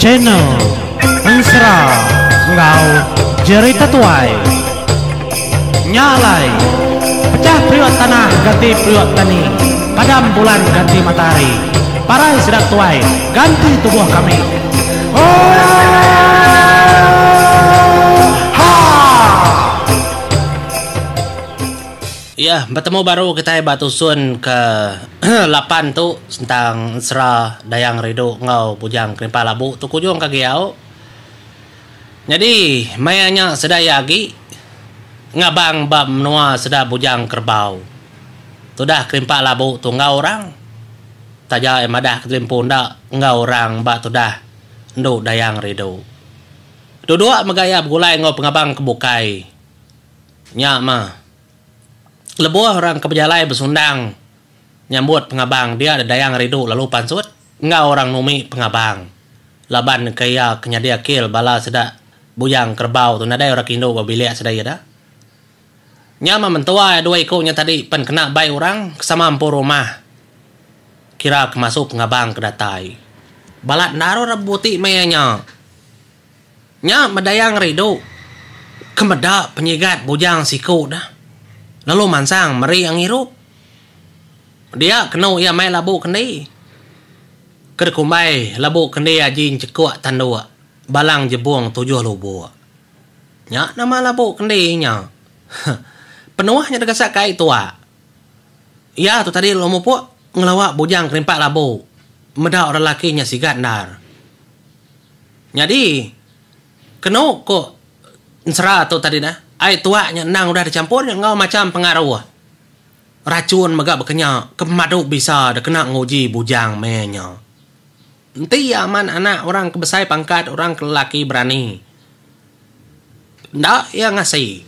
Channel Ensera enggau Jerita Tuai. Nya alai, pechah periuk tanah ganti periuk tani, padam bulan ganti matahari, parai sida tuai ganti tubuh kami. Oohaa! Ya, betemu baru kitai ba tusun ke lapan tu sentang ensera Dayang Ridu enggau Bujang Kerimpah Labu tu kujung ke agi au. Nyadi maya nya sida iya agi ngabang ba menua sida Bujang Kerebau. Tudah Kerimpah Labu tu enggau orang. Taja iya madah ke telimpu enda enggau orang ba tudah endu Dayang Ridu. Duduk mega iya begulai enggau pengabang ke bukai. Nya mah. Lebuh orang ke bejalai besundang nyambut pengabang dia Dayang Ridu lalu pansut enggau orang numi pengabang laban ke iya ke nyadi akil bala sida Bujang Kerebau tu nadai orang ke indu ba bilik sida iya da. Nya mah mentua iya dua iku nya tadi pen kena bai orang ke sama empu rumah kira ke masu pengabang ke datai. Balat endar orang bebuti maya nya. Nya Medayang Ridu ke meda penyigat bujang siku dah lalu mansang meri iya ngirup. Dia kenu iya mai labu kendi ke dikumbai Labu Kendi Aji Enchekuk Tanduk Balang Jebung Tujuh Lubuk. Nya nama labu kendi nya. Penuh nya digasak ke ai tuak. Iya tu tadi lalu mupuk ngelawa bujang kerimpak labu meda orang lelaki nya sigat endar. Nyadi, kenu ku ensera tu tadi dah, ai tuak nya endang udah dichampur nya enggau macham pengaruh. Rachun mega baka nya ke pemadu bisa dikena nguji bujang meh nya. Enti iya amat anak orang ke besai pangkat orang ke lelaki berani. Enda iya ngasi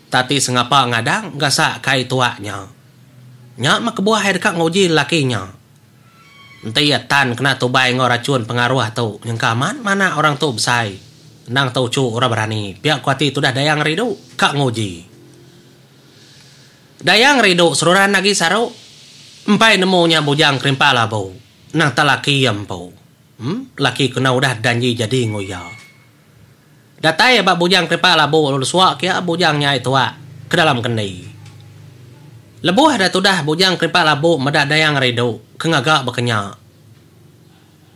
tati sengapa ngadang gasak ke ai tuak nya. Nya meh kebuah iya deka nguji lelaki nya. Enti iya tan kena tubai enggau rachun pengaruh tu, nyengka amat manak orang tu besai. Endang tu uchu orang berani, pia ku ati tudah Dayang Ridu ka nguji. Dayang Ridu seruran agi saru, empai nemu nya Bujang Kerimpak Labu, nang ta laki iya empu. Em, laki kena udah danji jadi enggau iya. Datai ba Bujang Kerimpak Labu lalu suak kia Bujang nya ai tuak ke dalam kendi. Lebuh da tudah Bujang Kerimpak Labu meda Dayang Ridu ke ngaga baka nya.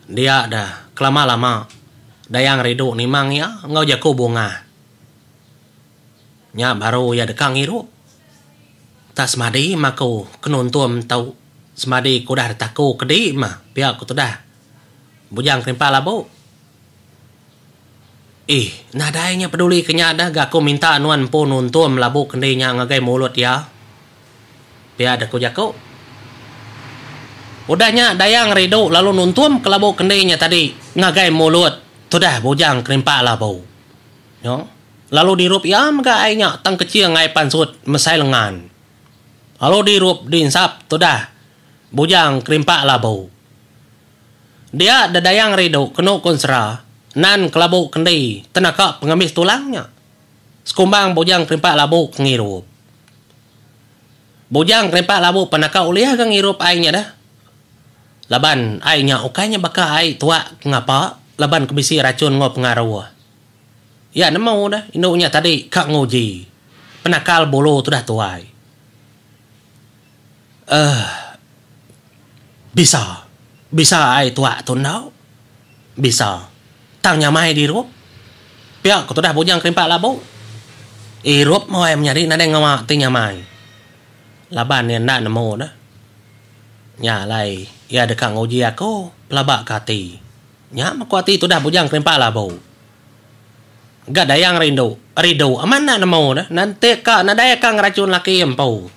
Dia da kelama-lama Dayang Ridu nimang iya enggau jaku bungah. Nya baru iya deka ngirup. Tak semadi mah aku ke nuntum tu semadi ke udah ditaku kedi mah pia ku tudah Bujang Kerimpak Labu. Ih, nadai nya peduli ke nya dah ga aku minta nuan empu nuntum labu kendi nya ngagai mulut iya. Pia deh ku jaku. Udah nya Dayang Ridu lalu nuntum ke labu kendi nya tadi ngagai mulut tudah Bujang Kerimpak Labu. Nyo, lalu dirup iya mega ai nya tang keching ai pansut mesai lengan. Lalu dirup diinsap tudah Bujang Kerimpak Labu. Dia dedayang ridu kenu ku ensera nan kelabu kendi tenaka pengambis tulang nya. Sekumbang Bujang Kerimpak Labu ke ngirup. Bujang Kerimpak Labu pan naka ulih ga ngirup ai nya dah. Laban ai nya ukai nya baka ai tuak ke ngapa laban ke bisi rachun enggau pengaruh. Iya nemu dah indu nya tadi ka nguji penakal bulu tudah tuai. Ehh. Bisa. Bisa ai tuak tu endau. Bisa. Tang nyamai dirup. Pia ku tudah Bujang Kerimpak Labu. Irup meh wai menyadi nadai ngawa ti nyamai. Laban iya enda nemu dah. Nya alai iya deka nguji aku pelaba ke ati. Nya meh ku ati tudah Bujang Kerimpak Labu. Ga Dayang Rindu, Ridu amat enda nemu dah. Enti ka nadai ka ngerachun laki iya empu.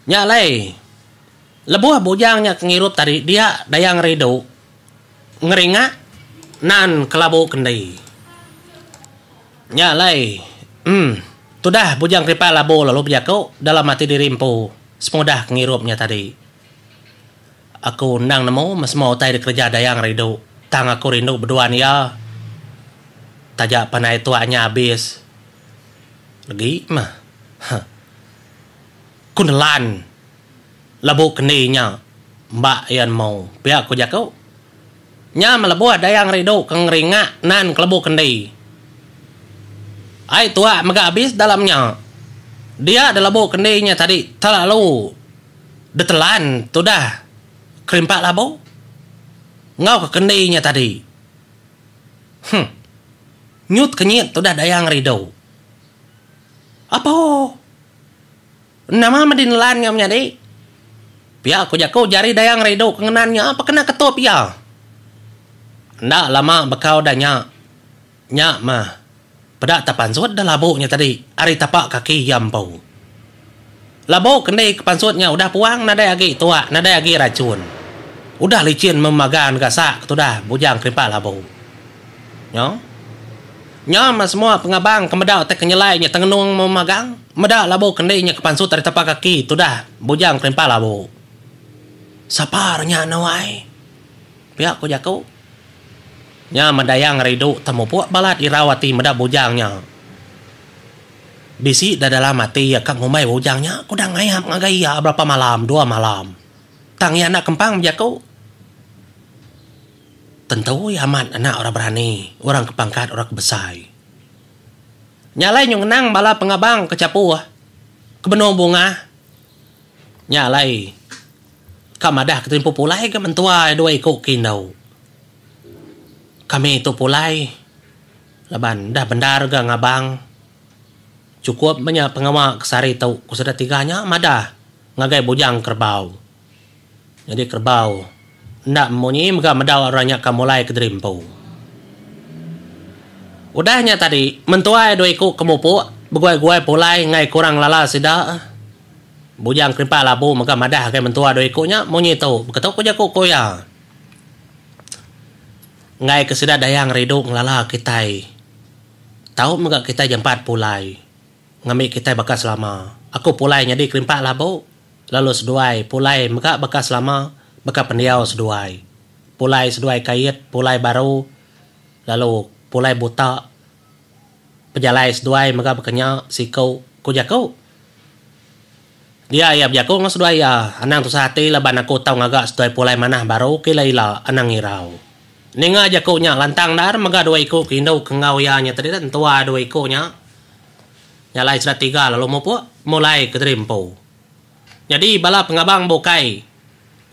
Nya alai, lebuh bujang nya ke ngirup tadi dia Dayang Ridu ngeringak nan kelabu kendi. Nya alai, em, tudah Bujang Keripak Labu lalu bejaku dalam ati diri empu sepengudah ke ngirup nya tadi. Aku endang nemu meh semua utai dikereja Dayang Ridu tang aku rindu beduan iya taja pan ai tuak nya abis. Legi meh. Huh. Ku nelan lebu kendi nya emba iya nemu pia ku jaku. Nya melebuh Dayang Ridu ke ngeringak nan kelebu kendi. Ai tuak mega abis dalam nya. Dia delebu kendi nya tadi telalu ditelan tudah kerimpak labu enggau ke kendi nya tadi. Huh. Nyut kenyit tudah Dayang Ridu. Apo. Nama meh dinelan nya menyadi? Pia ku jaku jari Dayang Ridu ke ngenan nya pekena ketup iya. Enda lama bekau da nya. Nya meh peda ta pansut da labu nya tadi ari tapa kaki iya empu. Labu kendi ke pansut nya udah puang nadai agi tuak nadai agi rachun. Udah licin memagang gasak ke tudah bujang kerimpak labu. Nya. Nya meh semua pengabang ke meda utai ke nyelai nya tengenung memagang meda labu kendi nya ke pansut ari tapa kaki tudah bujang kerimpak labu. Sapa re nya anu ai? Pia ku jaku. Nya meh Dayang Ridu temupuk balat irau ati meda bujang nya. Bisi da dalam ati iya ka ngumbai bujang nya ku udah ngayap ngagai iya berapa malam dua malam. Tang iya enda kempang bejaku. Tentu iya amat anak orang berani, orang ke pangkat, orang ke besai. Nya alai nyu ngenang bala pengabang ke chapuh, ke benung bungah. Nya alai ka madah ke tempu pulai ga mentua dua iku ke indu. Kami tu pulai laban dah bendar ga ngabang. Chukup meh nya pengawa ke sehari tu, ku sida tiga nya madah ngagai Bujang Kerebau. Nyadi kerebau enda memunyi mega meda orang nya ka mulai kediri empu. Udah nya tadi, mentuai dua iku ke mupuk beguai-guai pulai enggai kurang ngelala sida. Bujang Kerimpak Labu mega madah ngagai mentua dua iku nya munyi tu, beketu ku jaku ku iya. Enggai ke sida Dayang Ridu ngelala kitai. Tau mega kitai jampat pulai ngambi kitai baka selama. Aku pulai nyadi Kerimpak Labu. Lalu seduai pulai mega baka selama, baka pendiau seduai. Pulai seduai kait, pulai baru, lalu pulai buta. Pejalai seduai mega baka nya, siku, ku jaku. Dia iya bejaku enggau seduai iya, Anang tusah ati laban aku tau ngaga seduai pulai manah baru ke ila-ila, anang irau. Ninga jaku nya lantang endar mega dua iku ke indu ke enggau iya nya tadi entua dua iku nya. Nya alai sida tiga lalu mupuk mulai kediri empu. Nyadi bala pengabang bukai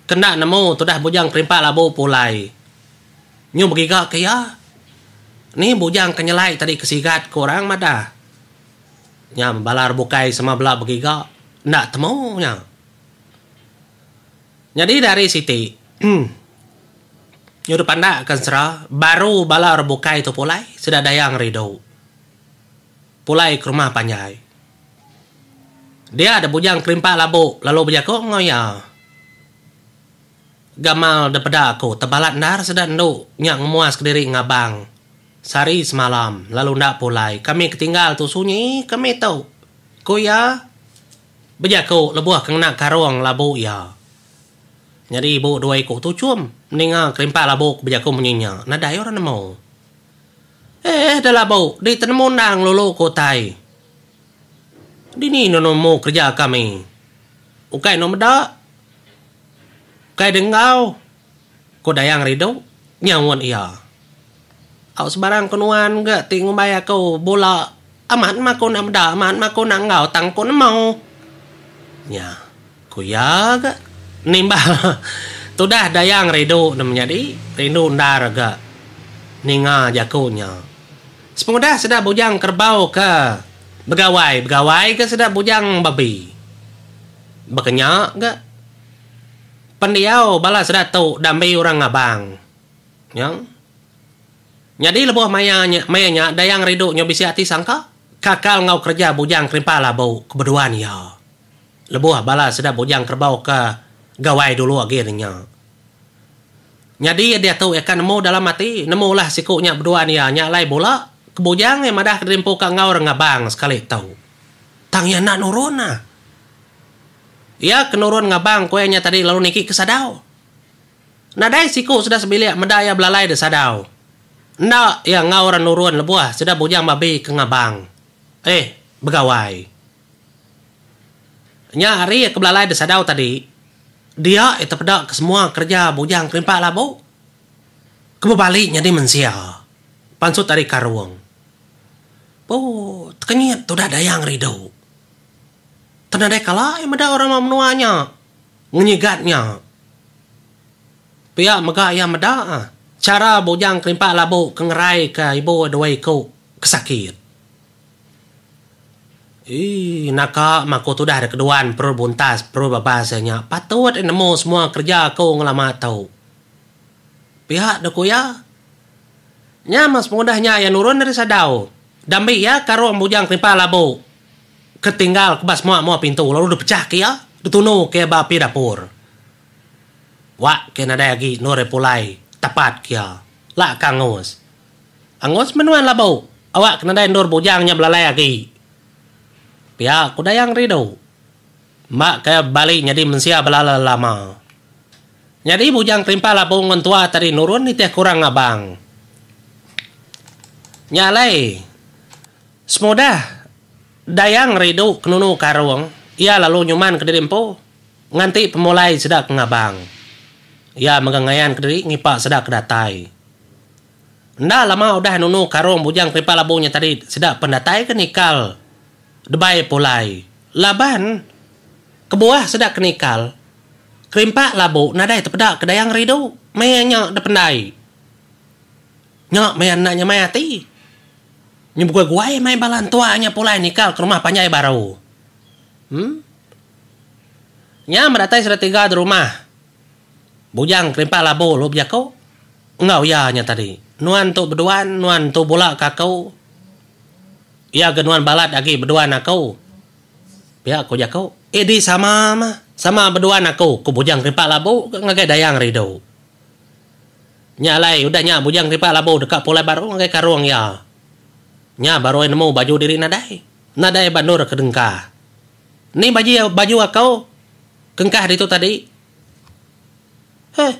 ke enda nemu tudah Bujang Kerimpak Labu pulai nyu begiga ke iya. Ni Bujang ke nyelai tadi ke sigat ku orang madah. Nya bala bukai sama bela begiga enda temu nya. Nyadi dari siti nyu dipandak ke ensera baru bala orang bukai tu pulai sida Dayang Ridu. Pulai ke rumah panjai. Dia da Bujang Kerimpak Labu lalu bejaku enggau iya. Gamal da peda aku tebalat endar sida endu nya ngemuas kediri ngabang sehari semalam lalu enda pulai. Kami ke tinggal tu sunyi kami tu, ku iya bejaku lebuh ke ngena karung labu iya. Nyadi ibu dua iku tu chum ninga Kerimpak Labu ke bejaku munyi nya. Nadai orang nemu. Eh da labu di tenemu endang lulu ku utai. Dini enda nemu kereja kami. Ukai enda meda. Ukai da enggau. Ku Dayang Ridu nyaut iya. Au sebarang ku nuan ga ti ngumbai aku bula amat mah aku enda meda amat mah aku enda enggau tang aku nemu. Nya ku iya ga nimbal tudah Dayang Ridu ne menyadi rindu endar ga. Ninga jaku nya. Sepengudah sida bujang kerebau ke begawai, begawai ga sida bujang babi. Baka nya ga pendiau bala sida tu dambi orang ngabang. Nya. Nyadi lebuh maya nya maya nya Dayang Ridu nyau bisi ati sangka kakal enggau kereja bujang kerimpa labu ke beduan iya. Lebuh bala sida bujang kerebau ke gawai dulu agi ari nya. Nyadi iya diatu iya ka nemu dalam ati, nemu ulah siku nya beduan iya nya alai bula ke bujang iya madah ke diri empu ka enggau orang ngabang sekali tu. Tang iya enda nurun ah. Iya ke nurun ngabang ku iya nya tadi lalu niki ke sadau. Nadai siku sida sebilik meda iya belalai da sadau. Enda iya enggau orang nurun lebuh sida bujang babi ke ngabang. Eh, begawai. Nya hari iya ke belalai da sadau tadi, dia iya tepeda ke semua kereja bujang kerimpak labu. Ke bebali nyadi mensia pansut ari karung. Puh tekenyit tudah Dayang Ridu. Tang nadai kala iya meda orang ba menua nya ngenyigat nya. Pia mega iya meda chara Bujang Kerimpak Labu ke ngeraika ibu dua iku ke sakit. Ii naka meh aku tudah da keduan perut buntas perut babas iya nya patut iya nemu semua kereja aku ngelama tu. Pia deh ku iya. Nya meh sepengudah nya iya nurun ari sadau. Dambi iya karung Bujang Kerimpak Labu ke tinggal ke ba semua-mua pintu lalu dipechah ke iya ditunu ke iya ba api dapur. Wak ke nadai agi endur iya pulai tapat ke iya. Lak ke angus. Angus meh nuan labu. Awak ke nadai endur bujang nya belalai agi. Pia ku Dayang Ridu. Ema ke bali nyadi mensia belala lama. Nyadi bujang kelimpah labu enggau entua tadi nurun nitih ke orang ngabang. Nya alai semudah Dayang Ridu ke nunu karung, iya lalu nyuman kediri empu nganti pemulai sida ke ngabang. Iya mega ngayan kediri ngipa sida ke datai. Enda lama udah nunu karung bujang keripak labu nya tadi sida pen datai ke nikal debai pulai. Laban kebuah sida ke nikal kerimpak labu nadai tepeda ke Dayang Ridu maya nya dependai. Nya maya enda nyamai ati. Nyu beguai-guai mai bala entua nya pulai nikal ke rumah panjai baru. Em. Nya meh datai sida tiga derumah. Bujang kerimpak labu lalu bejaku enggau iya nya tadi. Nuan tu beduan, nuan tu bula ke aku. Iya ga nuan balat agi beduan aku. Pia ku jaku. Edi sama mah, sama beduan aku, ku Bujang Kerimpak Labu ga ngagai Dayang Ridu. Nya alai udah nya Bujang Kerimpak Labu deka pulai baru ngagai karung iya. Nya baru iya nemu baju diri nadai. Nadai ba endur ke dengkah. Ni baji baju aku kengkah ditu tadi. Heh.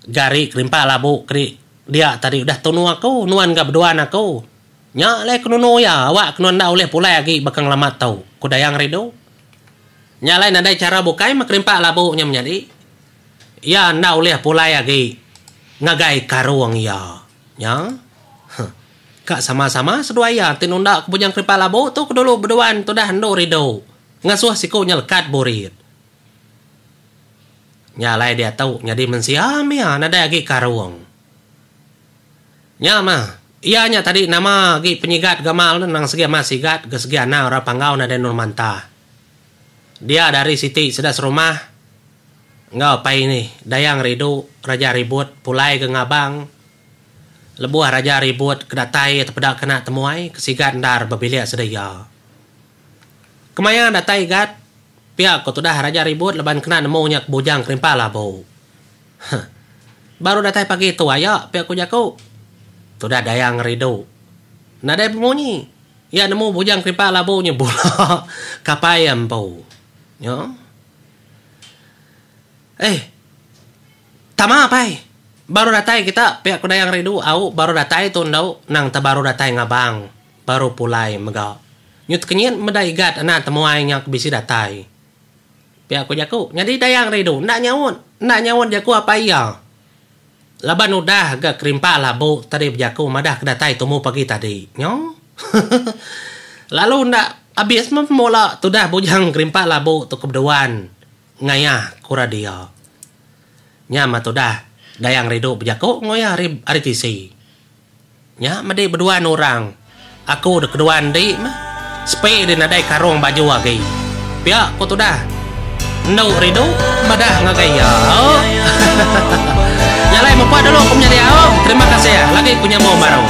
Gari kerimpak labu keri dia tadi udah tunu aku, nuan ga beduan aku. Nya alai ku nunu iya, awak ke nuan enda ulih pulai agi baka ngelama tu, ku Dayang Ridu. Nya alai nadai chara bukai meh kerimpak labu nya menyadi. Iya enda ulih pulai agi ngagai karung iya. Nya. Huh. Ka sama-sama seduai iya ti nunda ke Bujang Kerimpak Labu tu ke dulu beduan tudah endu Ridu ngasuh siku nya lekat burit. Nya alai diatu nyadi mensia mia nadai agi karung. Nya mah, iya nya tadi nama agi penyigat gamal ne nang segi amat sigat ga segi anang orang Panggau nadai endur mantah. Dia dari siti sida serumah enggau apai ini Dayang Ridu Raja Ribut pulai ga ngabang. Lebuh Raja Ribut ke datai tepeda kena temuai ke sigat endar ba bilik sida iya. Kemaya datai Igat, pia ko tudah Raja Ribut laban kena nemu nya ke Bujang Kerimpak Labu. Huh. Baru datai pagi tu aya, pia ko jaku. Tudah Dayang Ridu. Nadai bemunyi. Iya nemu Bujang Kerimpak Labu nya bula kapai iya empu. Nyo. Eh. Tama apai. Baru datai kita, pia ko Dayang Ridu. Au, baru datai tu endu, nang te baru datai ngabang. Baru pulai mega. Nyu tekenyit meda Igat anak temuai nya ke bisi datai. Pia ku jaku, nyadi Dayang Ridu enda nyaut, enda nyaut jaku apai iya. Laban udah ga kerimpak labu tadi bejaku madah ke datai tumu pagi tadi. Nyo. Lalu enda abis meh pemula tudah bujang kerimpak labu tu ke beduan ngayah ku radio. Nya meh tudah Dayang Ridu bejaku enggau iya ari ari tisi. Nya medi beduan orang. Aku dek keduan di meh. Sepi di nadai karung baju agi. Pia ku tudah. Endu rindu madah ngagai iya. Nya alai mupah dulu ku menyadi au. Terima kasih. Lagi ku nyambung baru.